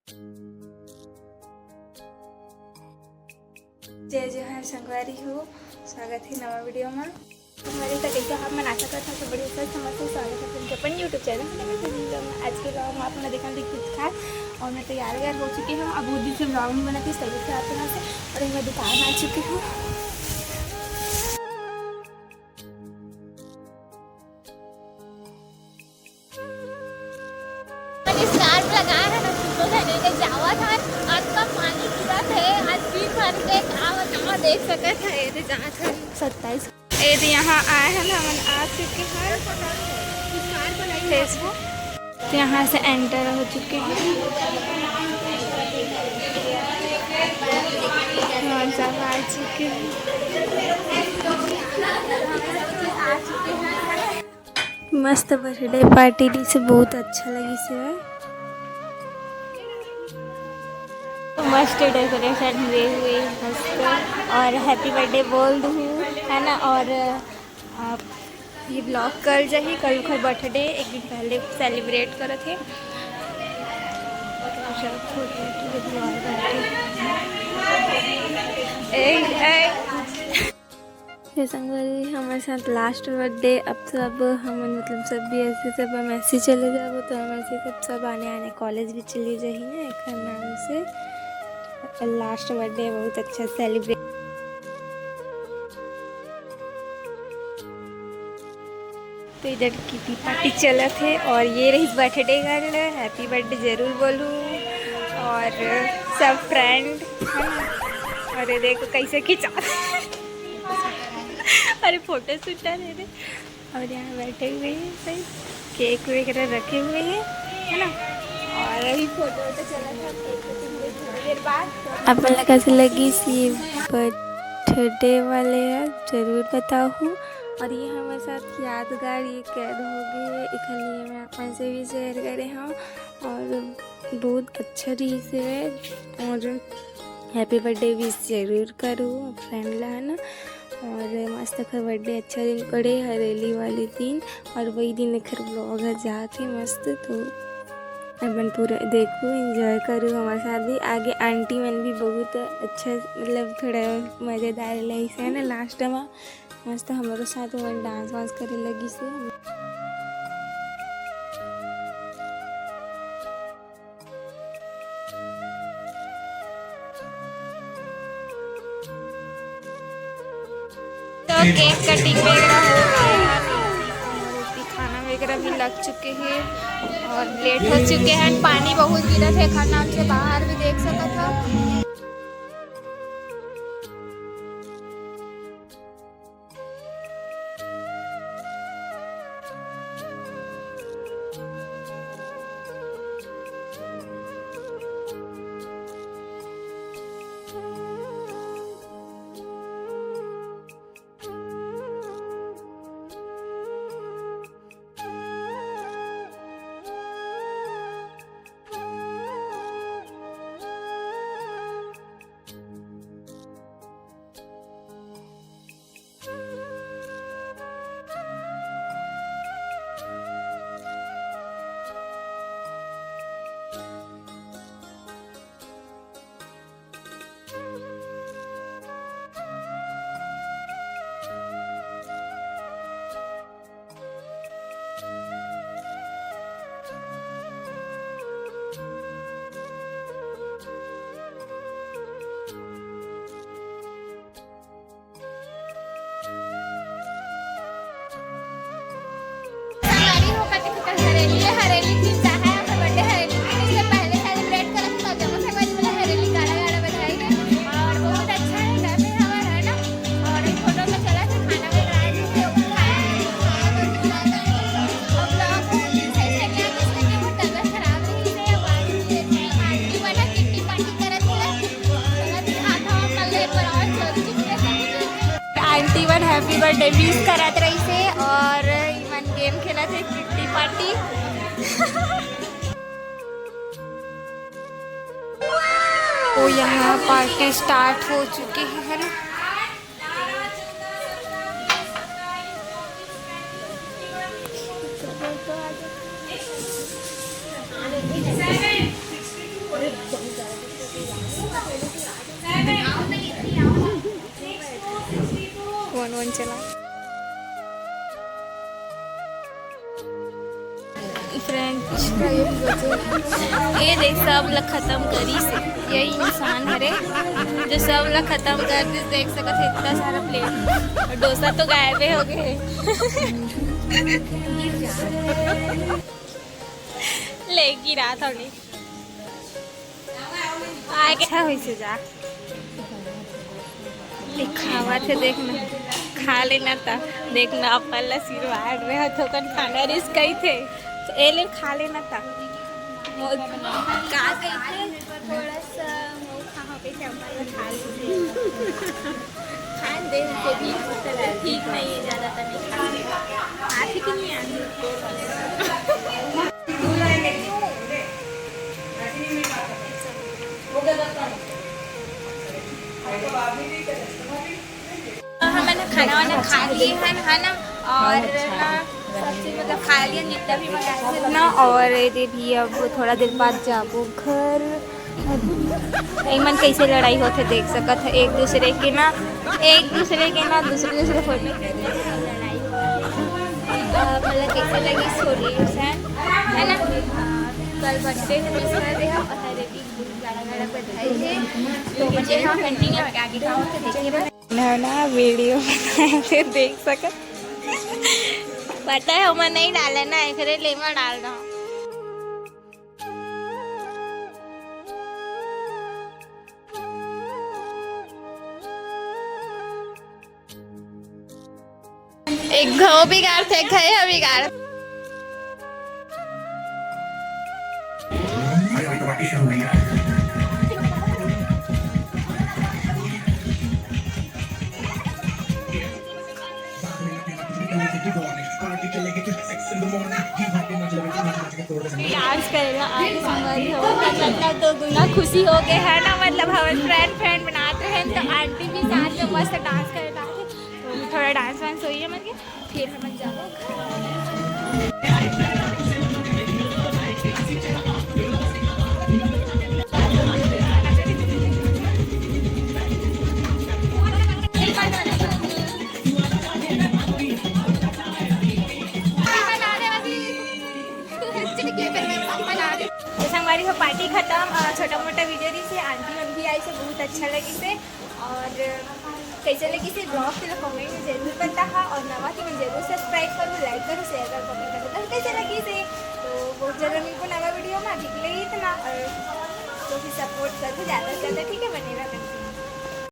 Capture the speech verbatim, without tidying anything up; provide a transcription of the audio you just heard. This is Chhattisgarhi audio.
जय जोहार संगवारी हो, स्वागत हे नवा वीडियो मा। संगवारी, त कइसे आप मन? आशा करत हव सब बढ़िया, स्वस्थ मस्त हो। स्वागत हे आप मन के अपन YouTube चैनल में। आज के vlog में आप मन देखा दिख कुछ खास और मैं तैयार वैयार हो चुकी हूँ। अब बहुत दिन से vlog नहीं बनाती, तबीयत खराब होना से, और मैं दुकान आ चुकी हूँ। scarf लगाए हे ना, सुबह से लेके जावत हन, अतका पानी गिरत हे, आज दिन भर के का बतावं, देख सकत हे, ये दे जात हन। सत्ताईस। ये दे यहाँ आए हन, हमन आ चुके हन Facebook। तो यहाँ से enter हो चुके हैं, हमन सब आ चुके हैं। मस्त birthday party रहिसे, बहुत अच्छा लगिसे। मस्त decoration हुए हुए, मस्त। और happy birthday बोल दूँ, है ना। और आप ये vlog कल जाही, कल ओकर birthday, एक दिन पहले celebrate करत हे। ए, ए। ये संगवारी, हमर साथ last birthday। अब सब हमन, मतलब, सब भी ऐसे सब हम ऐसे चले जाबो, तो हम ऐसे सब, सब आने, आने college भी चले जाही ना, एकर नाम से। Last birthday बहुत अच्छा celebrate। तो इधर kitty party चलत हे और ये रहिस birthday girl, happy birthday जरूर बोलू और सब friend, है ना? और ये देखो कैसे खिंचा अरे photo shoot डाले रे। और यहाँ बैठे हुए हैं सब, cake वगैरह रखे हुए हैं, है ना? और अभी photo वोटो चला था, cake वगैरह थोड़ी देर बाद। आप मन ला कैसे लगिस ये birthday वाले ह, जरूर बताहू। और ये हमर साथ यादगार ये कैद हो गए है, एखर लिए मैं आप मन से भी share करे हूँ। और बहुत अच्छा रहिस हे और happy birthday wish जरूर करू friend ला, है ना। और मस्त एखर birthday अच्छा दिन पड़े, हरेली वाले दिन, और वही दिन एखर vlog ह जात हे मस्त। तो अपन पूरा देखू, enjoy करू हमर साथ भी। आगे aunty मन भी बहुत अच्छा, मतलब, थोड़ा मजेदार लगिस हे ना last मा, मस्त हमरो साथ मन dance वांस करे लगिस हे। तो cake cutting वगैरह हो गए हे, रोटी खाना वगैरह भी लग चुके हे और late हो चुके हे। पानी बहुत गिरत हे, खाना हमसे बाहर भी देख सकत हो। संगवारी हो, कति कुटल हरेली, ये हरेली दिन का है, हमर birthday हरेली दिन, इससे पहले celebrate करत तो जमा संगवारी वाला हरेली गाड़ा गाड़ा बधाई है और बहुत अच्छा है, घर में हमार है ना। और एक photo में चला था खाना वगैरह आज से ऊपर खाया है और vlog सही से नहीं आया, इसलिए कि वो तबीयत खराब रही है, वो आज aunty वाला kitty party करत है। Aunty मन happy birthday wish करत रहिसे और इमन game खेलत हे, kitty party। तो यहाँ party start हो चुके हे, है ना? फोन वोन चला। फ्रेंड्स, ये देख, सब ला खत्म करिस हे। यही इंसान हरे जो सब ला खत्म कर दिस। देख सकत हे, इतना सारा प्लेट और डोसा तो गायबे हो गए। ले गिरा था उन्हें। अच्छा होइसे जा। दिखावत हे, देखना, खा लेना त। देखना, अपन ला आशीर्वाद में ह थोकन खाना रिस कही थे, तो ए ले खा लेना त। मोर का कही थे, थोड़ा सा मोर कहाँ पे से अपन ला खा लीजिए। खान दे उसे भी, ठीक नहीं है, ज़्यादा तो नहीं खाना। आती कि नहीं आती? हमन खाना वाना खा लिए हन, है ना, और ना सब चीज मतलब खा लिए, जितना भी मंगाए थे ना। और ये दीदी, अब थोड़ा देर बाद जाबो घर। एमन कैसे लड़ाई होथे देख सकत है, एक दूसरे के ना, एक दूसरे के ना, दूसरे दूसरे फोटो। अ, मतलब कैसे लगी स्टोरी, है ना? कल बर्थडे है, दूसरा दे हम पता है, रेडी गाना गाना बधाई है। तो बच्चे हम कंटिन्यू आगे काम होते देखिए बस। ना, ना, वीडियो बनाए थे, देख सकत। पता है, ओमा नहीं डाला ना, एकरे ले मैं डाल रहा हूँ। एक घाव बिगाड़ थे, खाए बिगाड़। डांस करेला आज संगवारी हो, मतलब, तो दुगुना खुशी हो गए है ना, मतलब, हमर फ्रेंड फ्रेंड बनात रहे तो आंटी भी साथ में मस्त डांस करे थे, तो थोड़ा डांस वांस होई है, मतलब, फिर हमन जाबो। तो संगवारी हो, पार्टी खत्म, अ, छोटा मोटा वीडियो रहिसे, आंटी मन भी आइसे, बहुत अच्छा लगिसे। और कैसे लगिसे vlog, तेला comment में जरूर बताहा, और नवा तेमन जरूर subscribe करो, like करो, share करो, comment करो, तो कैसे लगिसे। तो बहुत जल्द मिलबो नवा वीडियो में, अभी के लिए इतना, और तो भी support करो ज़्यादा से ज़्यादा, ठीक है, बने रहो।